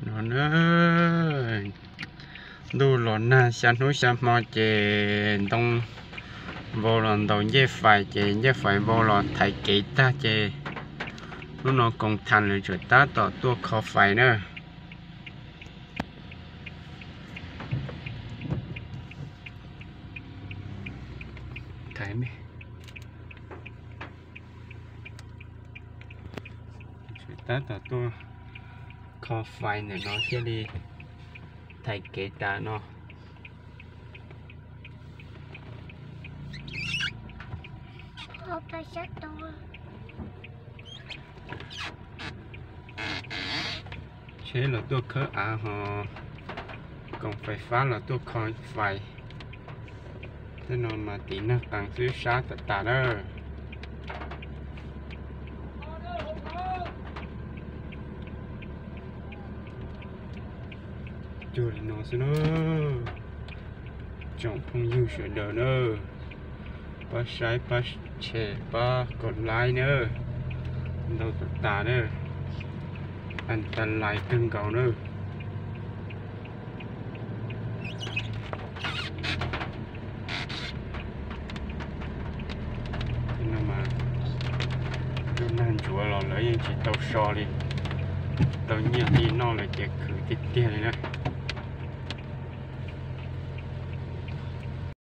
No na, ntuj los nag xya hnub xya hmo ces ntoo vau los ntaus ncej fais ces ncej fais vau los thaiv kev tag ces hnub no koom thas lawv tseem tab tom tuaj kho fais na. Tab tom tuaj kho fais ntawm no thiaj li thaiv kev tas no. Tsheb los tuaj khawb av ho koom fais fab los tuaj kho fais. Tej no mas tiv nag qees xwb sab tas tas na. Cuag li no xwb na. Tsoom phooj ywg sawv daws na, pab saib pab share pab kom like na. Ntau tas tas na, an ta lais kawg nkaus na. Tej no mas ntuj nag ntsuav los lawv yeej tsis tau so li, tau nyiaj li noj lawm ces khwv tiag tiag li na.